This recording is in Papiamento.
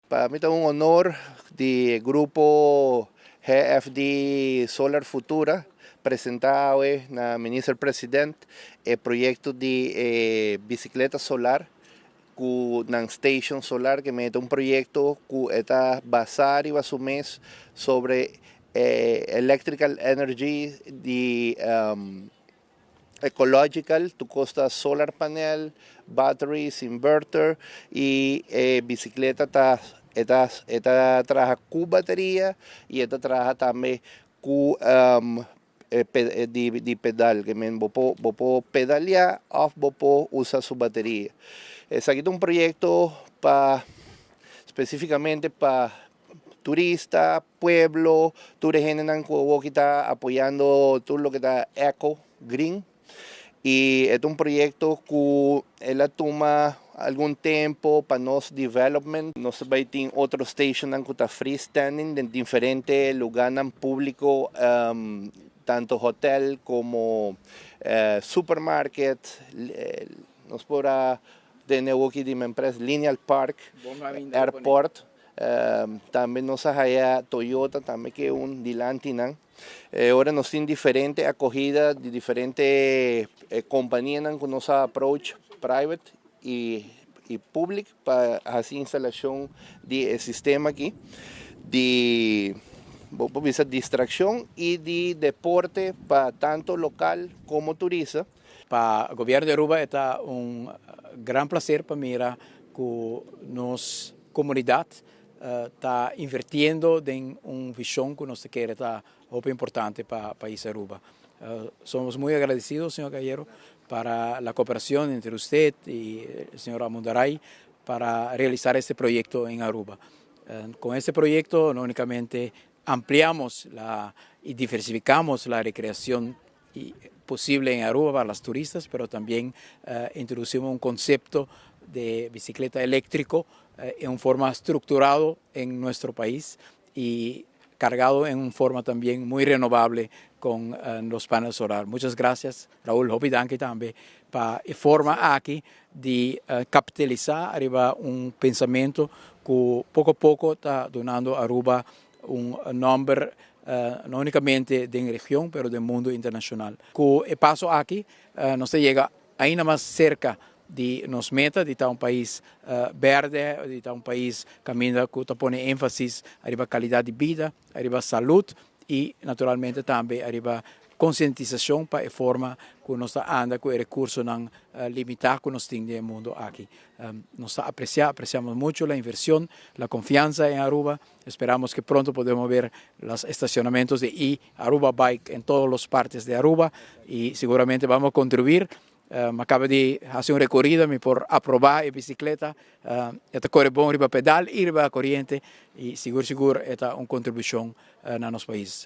Pa mi ta un honor di grupo GFD Solar Futura presenta na Minister President e proyecto di bicicleta solar cu nan station solar, cu ta un proyecto cu ta basa riba su mes sobre electrical energy di ecological, tur cos ta solar panel, batteries, inverter y bicicleta ta traha cu bateria y ta traha tambe cu di pedal, kiermen bo por pedalea of bo por usa su bateria. Esaki ta un proyecto pa specificamente pa turista, pueblo, tur hende cu ta apoyando tur loke ta eco, green. Y e ta un proyecto cu el a tuma algun tempo pa nos development. Nos ta bay tin otro station cu ta freestanding den diferente lugar publico, tanto hotel como supermarket. Nos por a den aki di empresa Lineal Park, Airport. Tambe nos a Toyota tambe, cu ta un dilanti nan. Awor nos tin diferente acogida di diferente compania cu nos approach private y public pa haci instalacion di sistema aki di distraccion y di deporte pa tanto local como turista. Pa gobierno di Aruba ta un gran placer pa mira cu nos comunidad ta invirtiendo den un vision cu nos kier, ta hopi importante pa pais Aruba. Somos muy agradecidos, señor Caballero, para la cooperación entre usted y el señor Amundaray para realizar este proyecto en Aruba. Con este proyecto no únicamente ampliamos y diversificamos la recreación posible en Aruba para los turistas, pero también introducimos un concepto de bicicleta eléctrico en forma estructurado en nuestro país y cargado en forma también muy renovable con los paneles solares. Muchas gracias, Raúl. Hopi danki tambe pa e forma aki di capitalisa ariba un pensamento cu poco poco ta dunando Aruba un nomber no unicamente di region, pero di mundo internacional. Cu e paso aki, nos ta yega ainda mas cerca di nos meta di ta un pais berde, di ta un pais caminda cu ta pone enfasis ariba calidad di bida, ariba salud y naturalmente tambe ariba concientisacion pa e forma cu nos ta anda cu e recursonan limita cu nos tin den mundo aki. Nos ta aprecia, apreciamos mucho la inversión, la confianza en Aruba. Esperamos que pronto podemos ver los estacionamientos de e-Aruba Bike en todas las partes de Aruba y seguramente vamos a contribuir. A caba di haci un recorido, mi por aproba e bicicleta. Ta core bon riba pedal y riba coriente y sigur sigur ta un contribucion na nos pais.